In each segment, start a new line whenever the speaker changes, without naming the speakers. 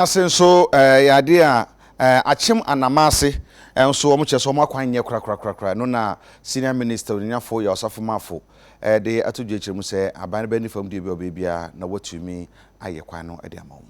Ase nso yɛ adeɛ a Akyem Anamase nso wɔn kyerɛ sɛ wɔn akwan nyɛ korakorakorakora. Ɛno na Senior Minister Onyanyafo Yaw Osafo Maafo de ato dwa akyerɛ mu sɛ aban no bɛyɛ ne fam deɛ bi a ɔbɛyɛ biara na watumi ayɛ kwan no de ama wɔn.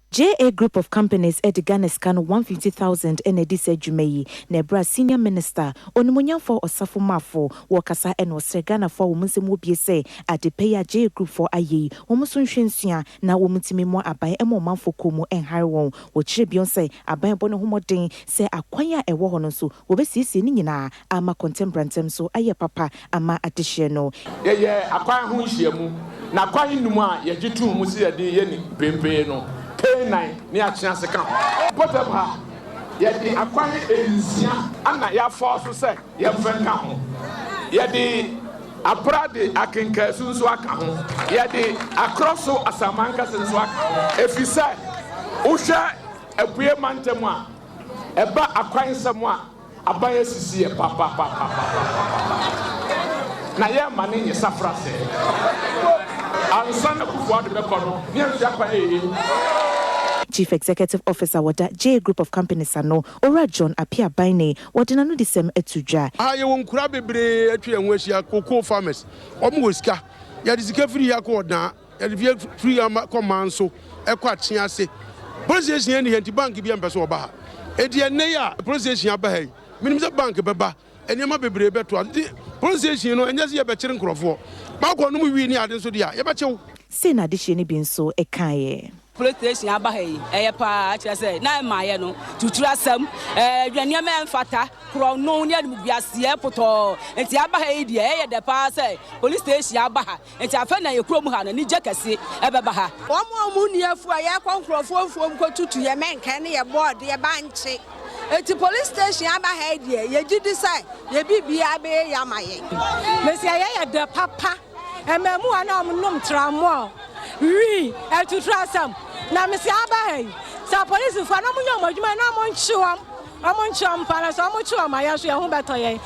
JA Group of Companies de Ghana sika no 150,000 na adi saa dwuma yi, na ɛberɛ a Senior Minister, Onimuonyamfoɔ Osafo Maafo wɔrekasa na ɔsrɛ Ghanafoɔ a wɔn nsam wɔ bie sɛ ade pa yi a JA Group foɔ ayɛ yi wɔn nso nhwɛ nsua na wɔn ntumi mmoa aban ma ɔmanfoɔ kɔn mu nhare wɔn. Wɔkyerɛ bio sɛ aban bɔ ne ho mmɔden sɛ akwan a ɛwɔ hɔ no nso wɔbɛsiesie ne nyinaa ama kɔntɛmprantɛm nso ayɛ papa ama adehyeɛ no.
Yɛyɛɛ akwan ho nhyiamu, na akwan nnum a yɛgye too mu sɛ yɛde reyɛ ne mprempren no, K9 ne Akyease ka ho. Mpɔtam ha, yɛde akwan nsia na yɛafɔw so sɛ yɛmfa nka ho. Yɛde Apra de Akenkaasu nso aka ho. Yɛde Akorɔ so Asamankɛse nso aka ho. Efisɛ wohwɛ Apuei mantam a, ɛba akwansɛm a, aban asisi yɛ papapapapapapapa. Na yɛmma no nyɛ safra sɛɛ. Ansa na Akufo-Addo bɛkɔ no, ne yɛnhwɛ akwan ee.
Chief Executive Officer wɔ da JA Group of Companies ano, Owura John Appiah Baine, wɔde n'anodisɛm ato dwa.
Aha yɛwɔ nkura bebree atwa yɛn ho ahyia, cocoa farmers, wɔn wɔ sika. Yɛde sika firi ha kɔ Ɔdaa, yɛde firi ha kɔ Manso, ɛkɔ Akyease. Police station nni ha nti bank biara mpɛ sɛ ɔba ha. Enti ɛnnɛ yi a police station aba ha yi, menim sɛ bank bɛba, nneɛma bebree bɛtoa so. Nti police station no, ɛnyɛ sɛ yɛbɛkyere nkurɔfoɔ. Makɔ nom wii ne ade nso deɛ a, yɛbɛkye wo.
Sei na adehyeɛ no bi nso kaeɛ.
Police station aba ha yi, ɛyɛ paa, kyerɛ sɛ na ɛmmaeɛ no, tuturu asɛm, ɛɛ nneɛma a ɛmfata, korɔno ne animguaseɛ potɔɔ. Nti aba ha yi deɛ, ɛyɛ dɛ paa sɛ police station aba ha. Nti afei na yɛ kurom ha no, anigye kɛse ɛbɛba ha.
Wɔn a wɔnni afuo a yɛkɔ nkurɔfoɔ mfuom kɔtutu yɛn mɛnkɛn ne yɛn bɔɔdeɛ bankye. Enti police station aba ha yi deɛ, yɛgye di sɛ yɛn biribiara bɛyɛ yie ama yɛn.
Mese ɛyɛ yɛ dɛ papa. Mmamuwa na wɔnom tramɔɔ, wii, atuturu asɛm. Na mese aba ha yi, sɛ apolisifoɔ na wɔnyɛ wɔn adwuma na wɔnkye wɔn, wɔnkye wɔn mpa na sɛ wɔkye wɔn a yɛn nso yɛn ho bɛtɔ yɛn.